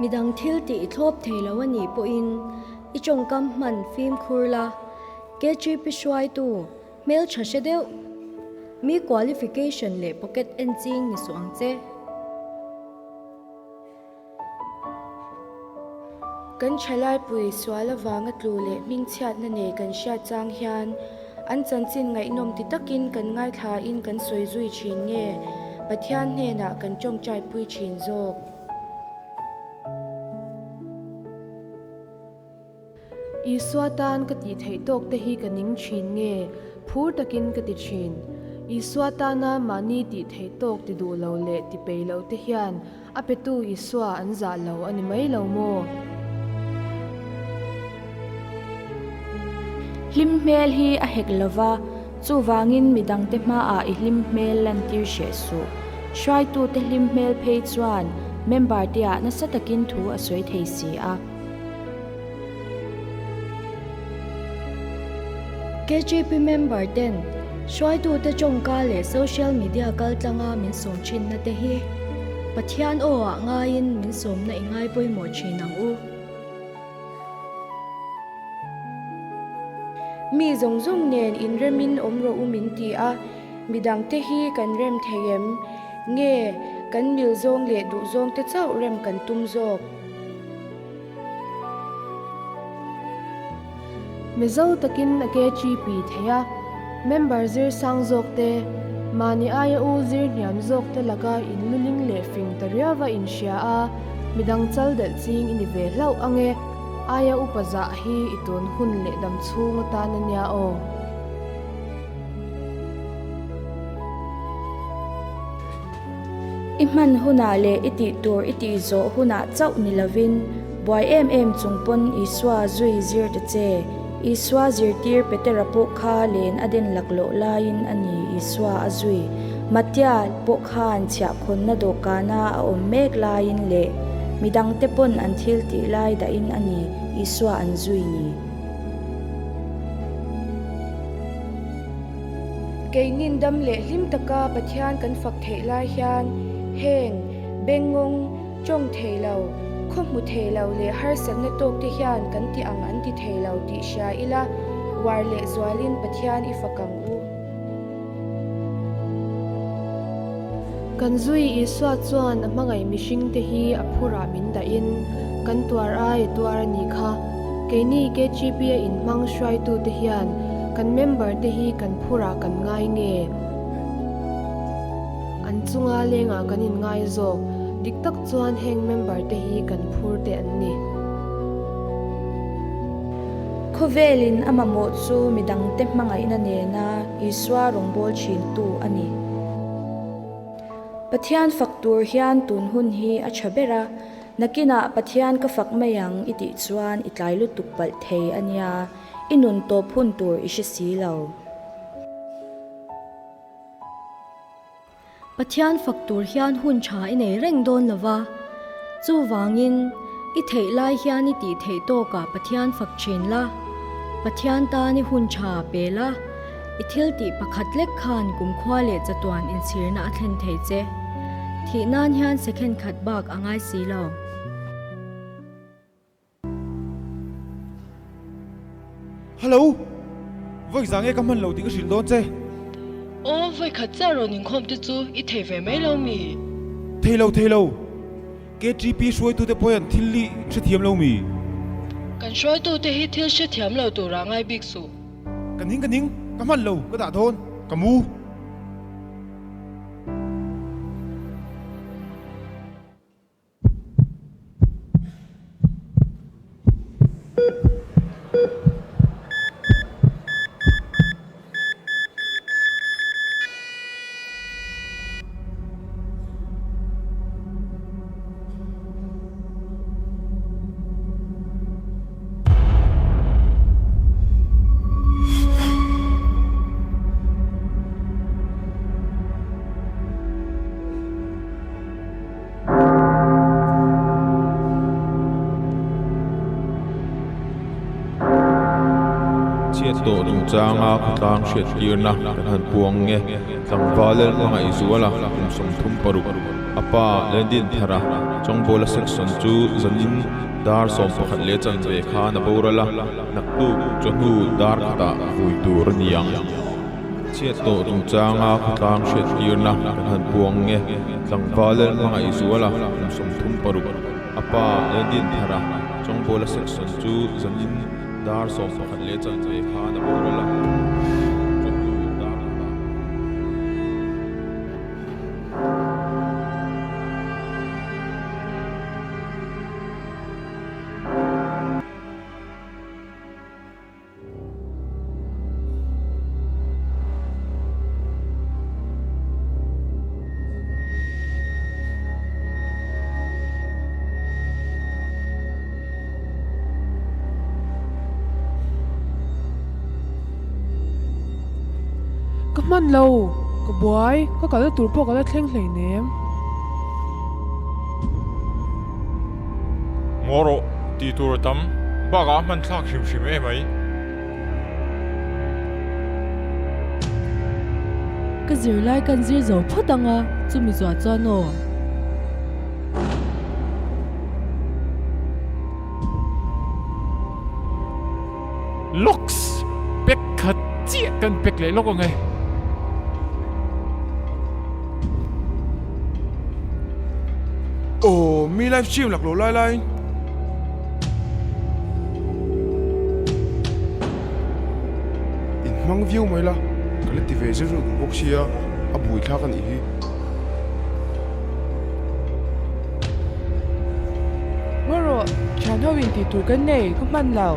Midang thil tih i thlawp thei lo a nih pawhin i tawngkam hman fimkhur la, KGP hruaitu hmeltha hre deuh, mi qualification leh pocket en ching ni suh ang che. Kan thalaipui sual avanga tlu leh hmingchhiatna nei kan hriat chang hian an chanchin ngaihnawm ti takin kan ngaithlain kan sawi zui thin nge Pathian hnenah kan tawngtaipui thin zawk. Isua tan ka tih theih tawk te hi ka ning thin nge phur takin ka ti thin. Isua tana mahni tih theih tawk ti duh lo leh ti peih lo te hian a petu Isua an zah lo a ni mai lo maw? Hlim hmel hi a hek lova, chuvangin midangte hmaah i hlim hmel lantir hreh suh. Hruaitute hlim hmel phei chuan member teah nasa takin thu a sawi thei si a. KGP member ten hruaitute tawngka leh social media kaltlanga min sawm thinna te hi Pathian aw ah ngaiin min sawmna i ngai pawimawh thin ang u. Mi zawng zawng nen inremin awm rawh u min ti a, midangte hi kan rem thei em? Nge kan mil zawng leh duh zawng te chauh rem kan tum zawk? Mizo takin a KGP thei a, member zir sang zawk te, mahni aia u zir hniam zawk te laka inluling leh fing ta riauva inhria a, midang chal delh ching i ni ve hlauh ang e, aia upa zah hi i tun hun leh dam chhung atan a nia aw. I hman hunah leh i tih tur i tih zawh hunah chauh ni lovin, buai em em chung pawn Isua zui zir ta che. Isua zirtir Petera pawh kha len a den laklawh laiin a ni Isua a zui. Mattia pawh khan chhiahkhawnna dawhkana a awm mek laiin leh midangte pawn an thil tih lai dahin a ni Isua an zui ni. Keinin dam leh hlim taka Pathian kan fak theih lai hian heng bengngawng, tawng thei lo, khaw hmu thei lo leh harsatna tawk te hian kan ti ang an ti thei lo tih hria ila, uar leh zualin Pathian i fak ang u. Kan zui Isua chuan a hmangaih mihring te hi a phurah min dahin kan tuar ai a tuar a nih kha. Keini KGP a inhmang hruaitu te hian kan member te hi kan phurah kan ngai nge? An chunga lengah kan inngai zawk. Dik tak chuan heng member te hi kan phur te an ni. Khawvelin a mamawh chu midangte hmangaihna nena Isua rawngbâwl ṭhintu a ni. Pathian fak tur hian tun hun hi a ṭha ber a, Nakinah Pathian ka fak mai ang i tih chuan i tlai lutuk palh thei a nia, i nun tawp hun tur i hre si lo. Pathian fak tur hian hun tha i nei reng dawn lo va, chuvangin i theih lai hian i tih theih tawkah Pathian fak thin la, Pathian tan i hun tha pe la, I thil tih pakhat lek khan kumkhua leh chatuan inchhirna a thlen thei che. Thih nan hian second khat bak a ngai si lo. Hello! Vawi zang nge ka hman lo tih ka hrilh dawn che. Aw, vawi khat chiah rawn inkhawm te chu i thei ve mai lo mi? Thei lo, thei lo. KTP hruaitute pawh hian thil hi hrethiam lo mi? Kan hruaitute hi thil hrethiam lo turah ngai bik suh. Ka ning ka ning, ka hman lo, ka dah dawn, ka mu. Chhiat tawh chungchanga khawtlang hriattirna kan han puang nge, tlangval lel hmangaih zuala kum 36. A pa Lendinthara Chawngbawla section chu zanin dar 11 leh chanve khan a boral a, naktuk chawhnu dar khatah vui tur a ni ang. Chhiat tawh chungchanga khawtlang hriattirna kan han puang nge, tlangval Lalhmangaih Zuala kum 36, a pa Lendinthara Chawngbawla section chu zanin dar 11 leh chanve khan a boral a, chawhnu dar khatah. Ka hman lo, ka buai, ka kalna tur pawh ka la thleng hleinem. Ngaw rawh, tih tur a tam, bakah a hman thlak hrim hrim em mai. Ka zirlai kan zir zo phawt ang a, chumi zuah chuan aw. Locks pack khat chiah kan pack leh lawk ang e. Aw, mi live stream lak lo lai lai. In hmang viau mai la, ka la ti ve zir reuh duh bawk sia, a buaithlak a nih hi. Ngaw rawh, thian ho in tih tur kan nei, ka hman lo.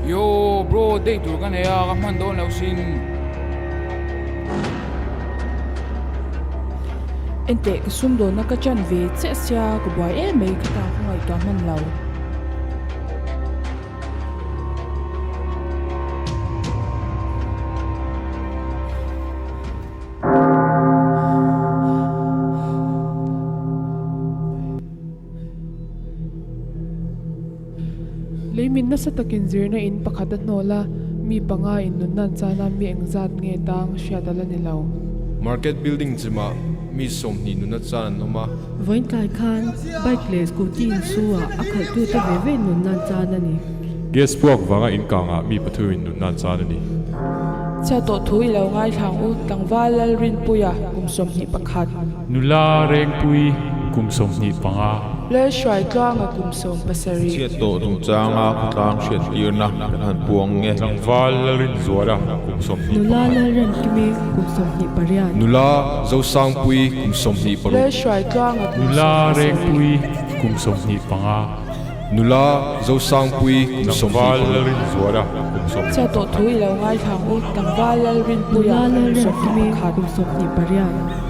Yo bro, date tur ka nei a, ka hman dawn lo sin. Enteh, ka sumdawnna ka chan ve chiah sia, ka buai em mai ka ta ka ngaihtuah hman lo. Leimin nasa takin zirna in pakhat a hnawl a, mi panga in nunna an chan a, mi engzat nge tang hriat a la ni lo. Market building chimah mi 20 nunna chan an awm a. Vawiin tlai khan bike leh scooty insu ah a khalhtute ve ve nunna an chan a ni. Gas puak vanga inkangah mi pathumin nunna an chan a ni. Chhiat tawh thu i lo ngaithlang u, Tlangval Lalrinpuia, kum 21. Nula Rengpui, kum 25. Lalhruaitluanga, kum 17. Chhiat tawh chungchanga khawtlang hriattirna kan han puang nge. Tlangval Lalrinzuala, kum 21. Nula Lalremkimi, kum 28. Nula Zosangpui, kum 26. Lalhruaitluanga, kum Nula 17. Rengpui, kum 25. Nula Zosangpui, kum Tlangval 26. Lalrinzuala, kum Chhiat tawh thu i lo ngaithlang u, Tlangval Lalrinpuia, Nula kum Lalremkimi, 21. kum 28.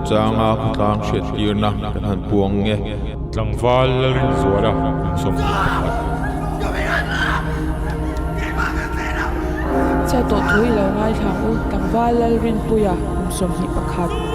chungchanga khawtlang hriattirna kan han puang nge. Tlangval Lalrinzuala kum 21. Chhiat tawh thu i lo ngaithla ang u, Tlangval Lalrinpuia kum 21.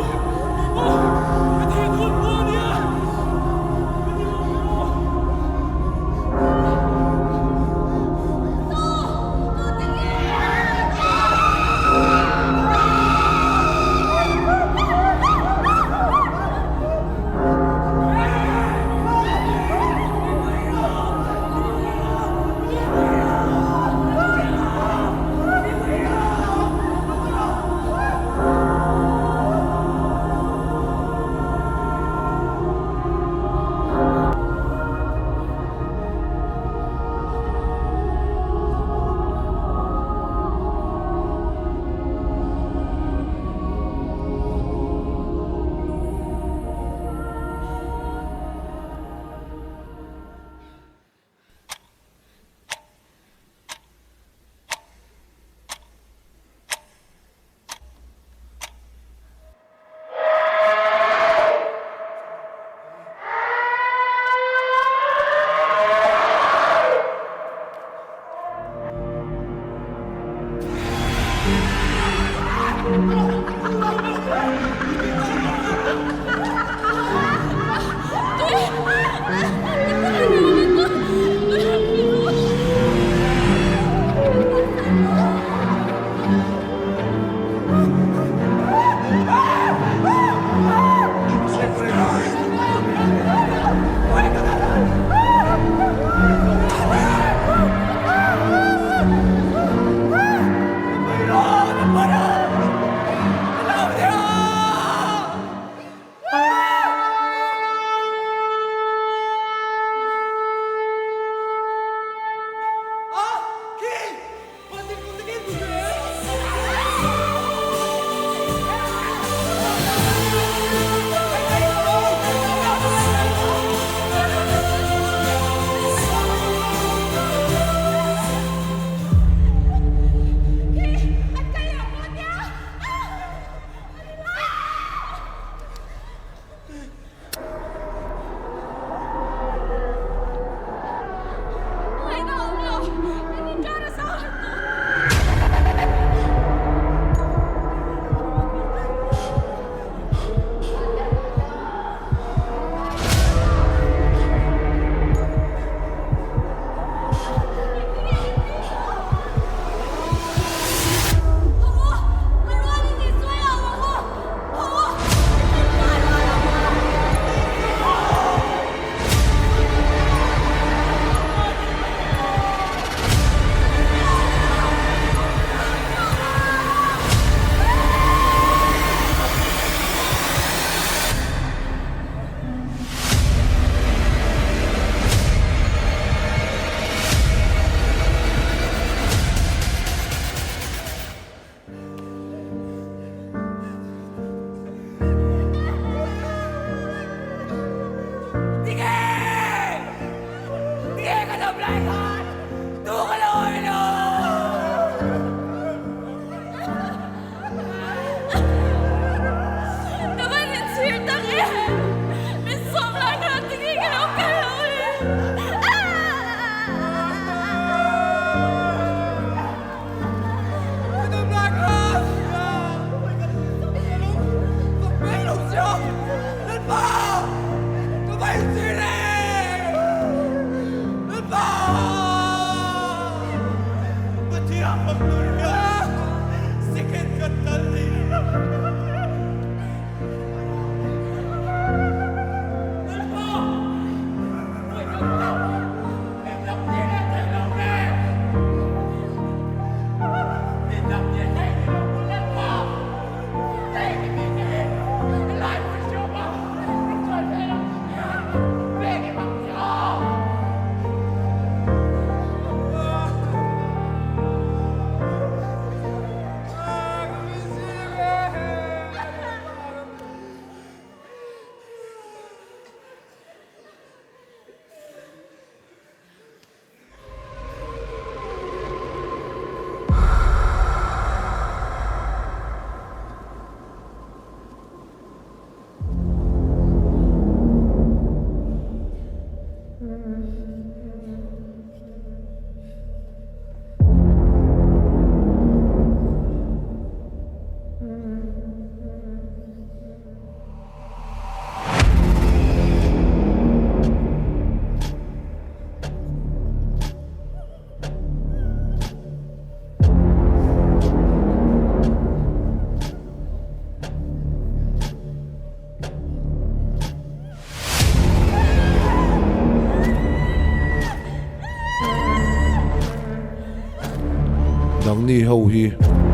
Anni ho hi.